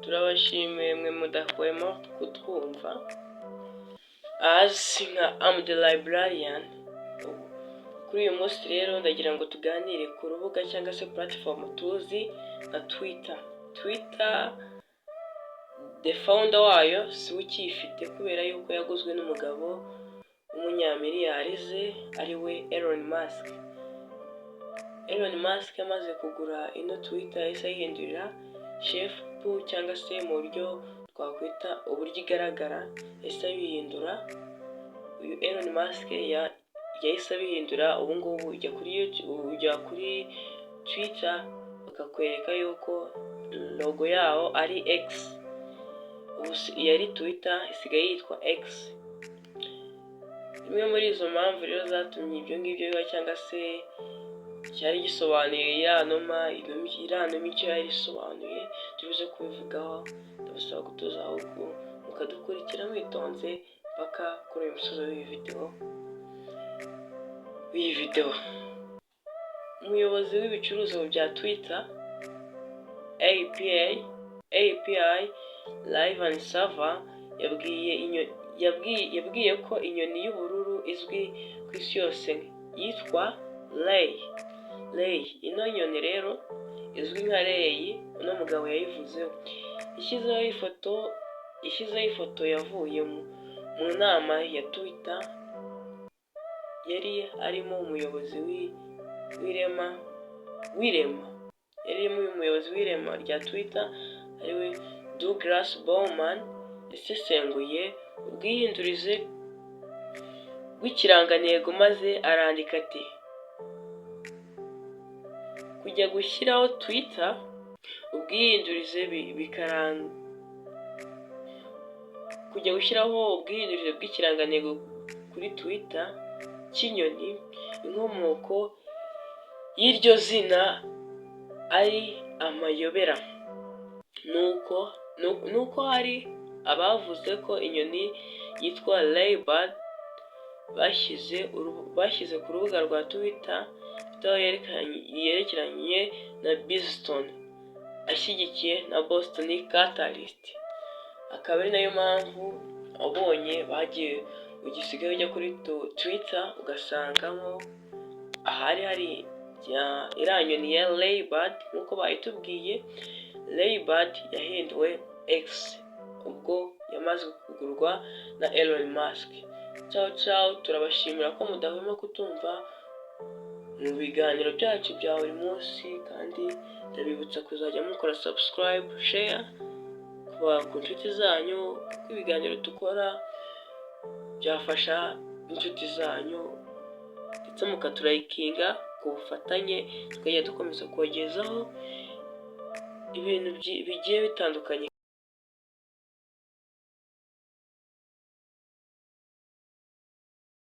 Turabashimiye mwe mudahwema kutwumva. As nka am the librarian, kuri uyu munsi rero ndagira ngo tuganire ku rubuga cyangwa se platform tuzi nka Twitter. Twitter, the founder wayo si we ukiyifite, kubera yuko yaguzwe n'umugabo w'umunyamiliyarize ari we Elon Musk. Elon Musk amaze kugura ino Twitter, yahise ayihindurira shape, cyangwa se mu buryo twakwita uburyo igaragara, yahise abihindura. Uyu Elon Musk yahise abihindura. Ubu ngubu ujya kuri YouTube, ujya kuri Twitter, bakakwereka yuko logo yawo ari X. Ubu yari Twitter isigaye yitwa X. Imwe muri izo mpamvu rero zatumye ibyo ngibyo biba, cyangwa se cyari gisobanuye iriya numa, icyo yari isobanuye, tubuze kubivugaho. Ndabasaba gutuza, ahubwo mukadukurikira mwitonze mpaka kuri uyu musozi w'iyi video. Umuyobozi w'ibicuruzwa bya Twitter API, Raven Sava, yabwiye ko inyoni y'ubururu izwi ku isi yose yitwa Ray. Ray, ino nyoni rero izwi nka Ray, uno mugabo yayivuzeho. Ishyizeho ifoto yavuye mu nama ya Twitter yari arimo umuyobozi w'irema yari irimo umuyobozi w'irema rya Twitter, ariwe Douglas Bowman, yasesenguye ubwihindurize bw'ikirangantego, maze arandika ati: "Kujya gushyiraho Twitter ubwihindurize bikaranga, kujya gushyiraho ubwihindurize bw'ikirangantego kuri Twitter cy'inyoni, inkomoko y'iryo zina ari amayobera. Nuko hari abavuze ko inyoni yitwa Raybird bashyize ku rubuga rwa Twitter yerekeranye na Boston ashyigikiye na Boston Celtics, akaba ari nayo mpamvu wabonye bagiye ugisigaye ujya kuri Twitter ugasangamo ahari hari iriya nyoni ya Raybird nk'uko bayitubwiye. Raybird yahinduwe X ubwo yamaze kugurwa na Elon Musk. Ciao ciao, turabashimira ko mudahwema kutumva mu biganiro byacu bya buri munsi, kandi ndabibutsa kuzajya mukora subscribe, share ku nshuti zanyu, kuko ibiganiro dukora byafasha inshuti zanyu, ndetse mukaturayikinga ku bufatanye tukajya dukomeza kubagezaho ibintu bigiye bitandukanye.